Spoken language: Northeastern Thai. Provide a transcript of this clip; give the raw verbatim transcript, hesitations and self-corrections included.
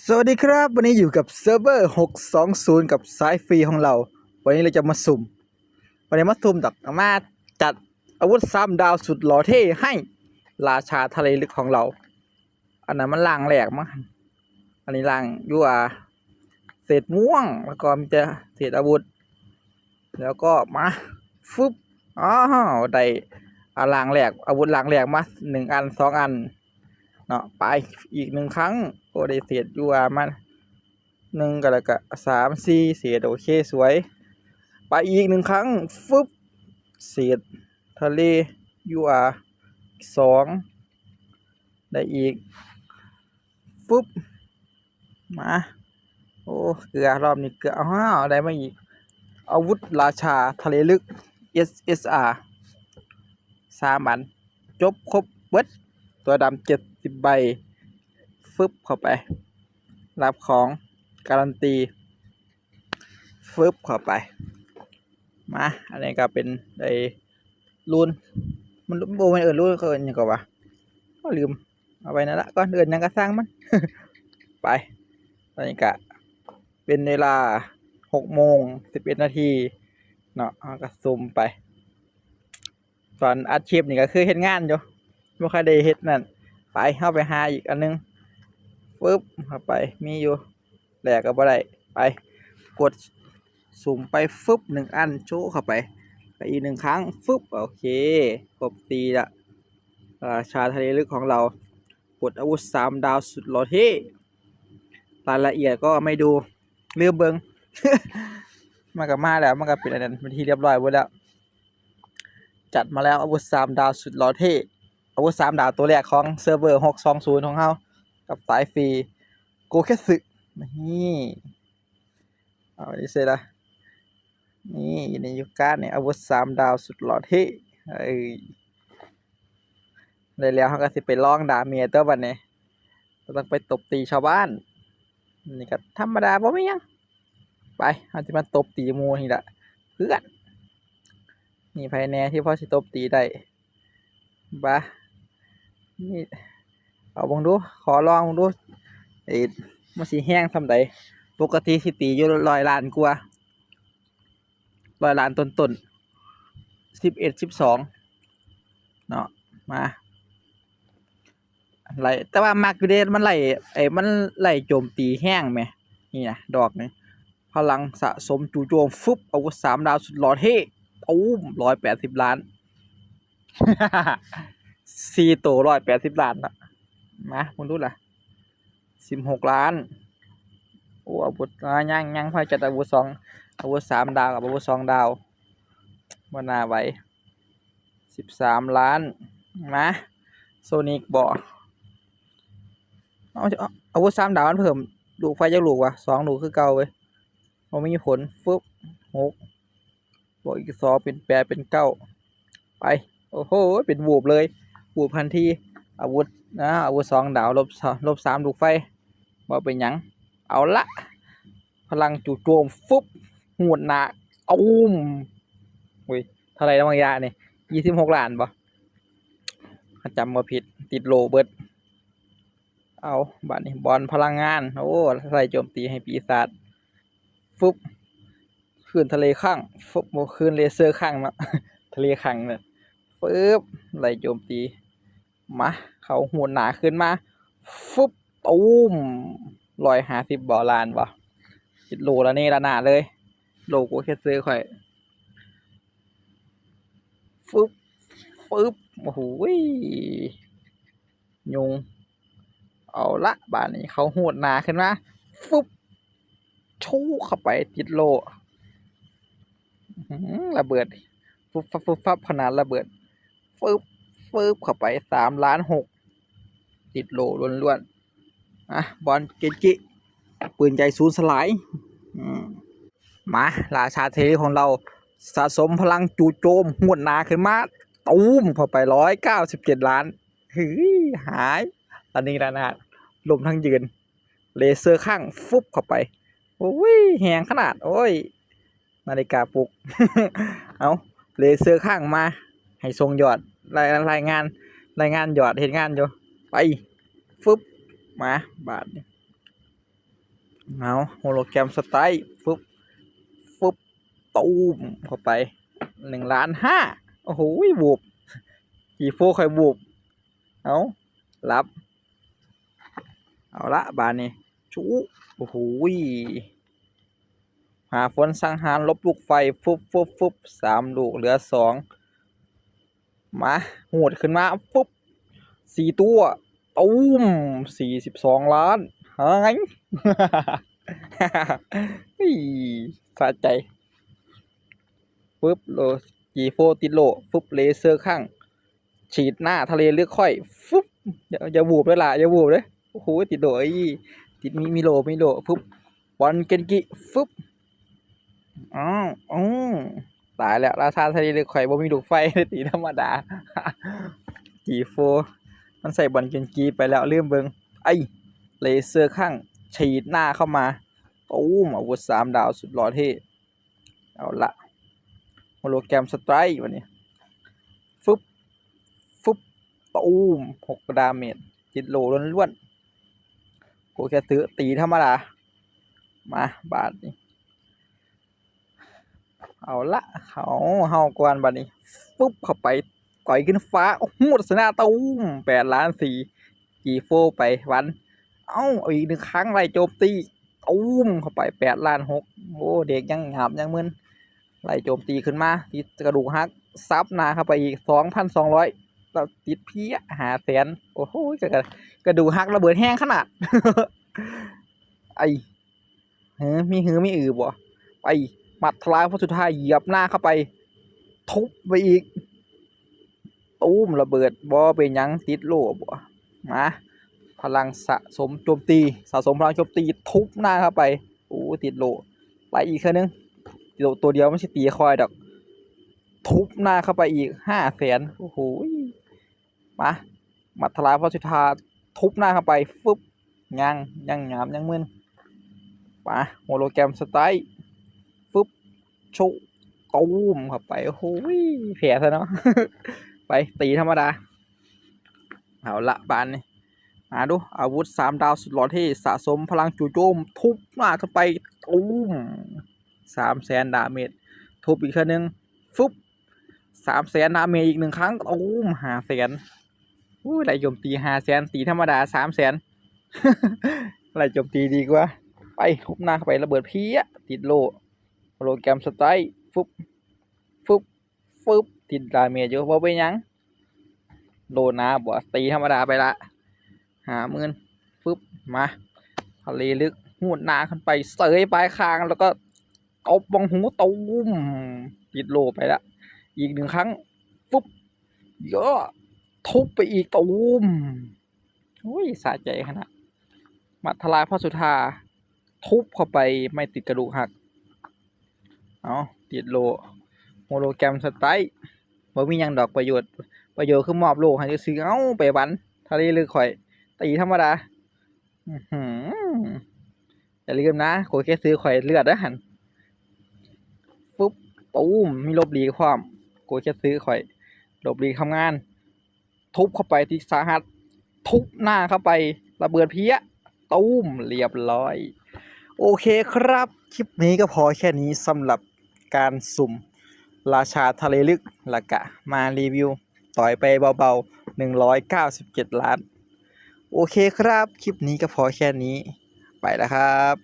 สวัสดีครับ วันนี้อยู่กับเซิร์ฟเวอร์หกสองศูนย์กับสายฟรีของเรา วันนี้เราจะมาสุ่ม วันนี้มาสุ่มจากมาจัดอาวุธสามดาวสุดหล่อเท่ให้ราชาทะเลลึกของเรา อันนั้นมันล่างแรกมั้ง อันนี้ล่างอยู่อ่ะ เศษม่วง แล้วก็มีแต่เศษอาวุธ แล้วก็มา ฟึบ อ้าว ได้ อ่า ล่างแรก อาวุธล่างแรกมาหนึ่งอัน สองอัน เนาะ ไป อีกหนึ่งครั้ง โอ้ ได้เศษอยู่อ่ะ มา หนึ่งก็แล้วก็ สาม สี่ เศษ โอเค สวย ไปอีกหนึ่งครั้ง ฟึบ เศษ ทะเลอยู่อ่ะ สอง ได้อีก ฟึบ มา โอ้ เกลือ รอบนี้เกลือ อ้าว ได้มาอีก อาวุธราชาทะเลลึก เอส เอส อาร์ สามอัน จบครบเบิด ตัวดำเจ็ดสิบใบ ฟึบเข้าไป รับของการันตี ฟึบเข้าไป มา อันนี้ก็เป็นไอ้ รูน มันบ่แม่นเอิ้นรูน เขาเอิ้นหยังก็วะ ก็ลืม เอาไว้นั่นละ ก่อนเอิ้นหยังก็ช่างมัน ไป ตอนนี้ก็เป็นเวลาหกโมงสิบเอ็ดนาทีเนาะ เราก็ซุ่มไป ตอนอัดคลิปนี่ก็คือเฮ็ดงานอยู่ บ่ค่อยได้เฮ็ดนั่น ไป เราไปหาอีกอันหนึ่ง ฟึบ เข้าไป มีอยู่ แลกก็บ่ได้ ไป กด สุ่มไป ฟึบ หนึ่งอัน โชว์เข้าไป ไปอีกหนึ่งครั้ง ฟึบ โอเค ครบสี่ละ ราชาทะเลลึกของเรา ปลดอาวุธสามดาวสุดหล่อเท่ รายละเอียดก็ไม่ดู ลืมเบิ่ง มันก็มาแล้ว มันก็เป็นอันนั้นเป็นที่เรียบร้อยเบิดแล้ว จัดมาแล้วอาวุธสามดาวสุดหล่อเท่ อาวุธสามดาวตัวแรกของเซิร์ฟเวอร์หกสองศูนย์ของเรา กับสายฟรี โกเคสึ นี่ เอาอันนี้เสร็จละ นี่ อยู่ในยูการ์ดเนี่ย อาวุธสามดาวสุดหล่อเท่ เอ้ย ได้แล้ว เราก็สิไปลองดาเมจตัวบัดนี้ เราต้องไปตบตีชาวบ้าน นี่ก็ธรรมดา บ่มีหยัง ไป เราสิมาตบตีหมู่นี่แหละ เพื่อน มีไผแหน่ที่พอสิตบตีได้ บะ นี่ เอาเบิ่งดู ขอลองเบิ่งดู เอ้ย มันสิแฮงส่ำใด ปกติสิตีอยู่ร้อยล้านกว่า ร้อยล้านต้นๆ สิบเอ็ด สิบสอง เนาะ มา ไล่ แต่ว่ามักอยู่เด้ มันไล่ ไอ้ มันไล่โจมตีแฮงแหม นี่นะ ดอกนี้ พลังสะสมจู่โจม ฟึบ อาวุธสามดาวสุดหล่อเท่ ตูม ร้อยแปดสิบล้าน สี่ตัว ร้อยแปดสิบล้านละ มา มึงดูล่ะ สิบหกล้าน โอ้ อาวุธ อ่า ยัง ยัง พอจัดอาวุธสอง อาวุธสามดาวกับอาวุธสองดาว บ่น่าไหว สิบสามล้าน มา โซนิกบ่ เอา เอา อาวุธสามดาวมันเพิ่มลูกไฟจักลูกวะ สองลูกคือเก่าเว้ย บ่มีผล ฟึบ หก บวกอีกสองเป็นแปด เป็นเก้า ไป โอ้โห เป็น warp เลย warp ทันที อาวุธนะ อาวุธสองดาว ลบสาม ลบสามลูกไฟ บ่เป็นหยัง เอาละ พลังจู่โจม ฟึบ หวดหน้า ตูม อุ้ย เท่าไหร่แล้วบางอย่างนี่ ยี่สิบหกล้านบ่ ถ้าจำบ่ผิด ติดโลเบิด เอา บัดนี้ บอลพลังงาน โอ้ ไล่โจมตีให้ปีศาจ ฟึบ คลื่นทะเลข้าง ฟึบ บ่ คลื่นเลเซอร์ข้างเนาะ ทะเลข้างเนี่ย ฟึบ ไล่โจมตี มา เขาหวดหน้าขึ้นมา ฟึบ ตูม ร้อยห้าสิบบ่ ล้านบ่ ติดโลละเนระนาดเลย โลโกเคเซอร์ข่อย ฟึบ ฟึบ โอ้โหย ยุง เอาละ บาดนี้เขาหวดหน้าขึ้นมา ฟึบ ชูเข้าไป ติดโล อื้อหือ ระเบิด ฟึบฟับ ฟึบฟับ ขนาดระเบิด ฟึบ ฟึบ เข้าไป สามล้านหก ติดโลล้วนๆ อ่ะ บอลเกจิ ปืนใหญ่ศูนย์สลาย อืม มา ราชาเทของเรา สะสมพลังจู่โจม หวดหน้าขึ้นมา ตูม เข้าไป ร้อยเก้าสิบเจ็ดล้าน เฮ้ย หาย อันนี้ระนาด ล้มทั้งยืน เลเซอร์ข้าง ฟึบ เข้าไป โอ้ย แฮงขนาด โอ้ย นาฬิกาปลุก เอา เลเซอร์ข้างมา ให้ส่งยอด ราย รายงาน รายงานยอด เฮ็ดงานอยู่ ไป ฟึบ มา บาดนี้ เอา โฮโลแกรมสไตร์ ฟึบ ฟึบ ตูม เข้าไป หนึ่งล้านห้า โอ้โห บูบ จีโฟร์ ค่อยบูบ เอา รับ เอาละ บาดนี้ ชุ โอ้โห หาฝนสังหาร ลบลูกไฟ ฟึบ ฟึบ ฟึบ สามลูก เหลือสอง มา หวดขึ้นมา ฟึบ สี่ตัว ตูม สี่สิบสองล้าน หาย อี้ สะใจ ฟึบ โล จีโฟร์ ติดโล ฟึบ เลเซอร์ข้าง ฉีดหน้าทะเลลึกค่อย ฟึบ อย่า อย่าบูบเลยล่ะ อย่าบูบเลย โอ้โห ติดโล เอ้ย ติด มี มีโล มีโล ฟึบ บอลเกนกิ ฟึบ อ้าว อ้าว ตายแล้ว ราชาทะเลลึกค่อยบ่มีลูกไฟ ตีธรรมดา จีโฟร์ มันใส่บอลเกนกิไปแล้ว ลืมเบิ่ง ไอ้ เลเซอร์ข้าง ฉีดหน้าเข้ามา ตูม อาวุธสามดาวสุดหล่อเท่ เอาละ โฮโลแกรมสไตร์ วันนี้ ฟึบ ฟึบ ตูม หกดาเมจ ติดโลล้วนๆ โกแค่ซื้อตีธรรมดา มา บาดนี้ เอาละ เขา เฮาก่อน บาดนี้ ฟึบ เข้าไป ต่อยขึ้นฟ้า โอ้โห ชนะ ตูม แปดล้านสี่ จีโฟร์ ไป วัน เอ้า เอาอีกหนึ่งครั้ง ไล่โจมตี ตูม เข้าไป แปดล้านหก โอ้ เด็กยังหยาบยังมึน ไล่โจมตีขึ้นมา ติดกระดูกหัก ซับหน้าเข้าไปอีก สองพันสองร้อย แล้วติดเพี้ย ห้าแสน โอ้โห กระ กระดูกหักระเบิดแฮงขนาด ไอ้ หือ มีหือมีอือบ่ ไป หมัดทลาย เพราะสุดท้ายเหยียบหน้าเข้าไป ทุบไปอีก ตูม ระเบิด บ่เป็นหยัง ติดโลบ่ มา พลังสะสมโจมตี สะสมพลังโจมตี ทุบหน้าเข้าไป โอ้ ติดโล ไปอีกเทื่อนึง ตัว ตัวเดียวมันสิตีค่อยดอก ทุบหน้าเข้าไปอีก ห้าแสน โอ้โห มา หมัดทลาย เพราะสุดท้าย ทุบหน้าเข้าไป ฟึบ ยัง ยังหยาบยังมึน มา โฮโลแกรมสไตร์ ฟึบ โชะ ตูม เข้าไป โอ้โห แพ้ซะเนาะ ไป ตีธรรมดา เอาละ บาดนี้ มาดู อาวุธสามดาวสุดหล่อเท่ สะสมพลังจู่โจม ทุบหน้าเข้าไป ตูม สามแสนดาเมจ ทุบอีกครั้งหนึ่ง ฟึบ สามแสนดาเมจอีกหนึ่งครั้ง ตูม ห้าแสน อู้ ไล่โจมตี ห้าแสน ตีธรรมดา สามแสน ไล่โจมตีดีกว่า ไป ทุบหน้าเข้าไป ระเบิดเพี้ย ติดโล โฮโลแกรมสไตร์ ฟึบ ฟึบ ฟึบ ติดดาเมจอยู่ บ่เป็นหยัง โลหนาบ่ ตีธรรมดาไปละ ห้าหมื่น ฟึบ มา ทะเลลึก หูดหน้าขึ้นไป เสยปลายคาง แล้วก็ตบบังหู ตูม ติดโลไปละ อีกหนึ่งครั้ง ฟึบ เยอะ ทุบไปอีก ตูม อุ้ย สะใจขนาด หมัดทลาย เพราะสุดท้าย ทุบเข้าไป ไม่ติดกระดูกหัก เอา ติดโล โฮโลแกรมสไตร์ บ่มีหยังดอกประโยชน์ ประโยชน์คือมอบโลให้ซื่อๆ เอาไปวัน ทะเลลึกค่อย ตีธรรมดา อื้อหือ อย่าลืมนะ โกแค่ซื้อค่อยเลือดนะหัน ฟึบ ตูม มีหลบหลีกพร้อม โกแค่ซื้อค่อย หลบหลีกทำงาน ทุบเข้าไปที่สาหัส ทุบหน้าเข้าไป ระเบิดเพี้ย ตูม เรียบร้อย โอเคครับ คลิปนี้ก็พอแค่นี้สำหรับการสุ่มราชาทะเลลึก แล้วก็มารีวิว ต่อยไปเบาๆ หนึ่งร้อยเก้าสิบเจ็ดล้าน โอเคครับ คลิปนี้ก็พอแค่นี้ ไปแล้วครับ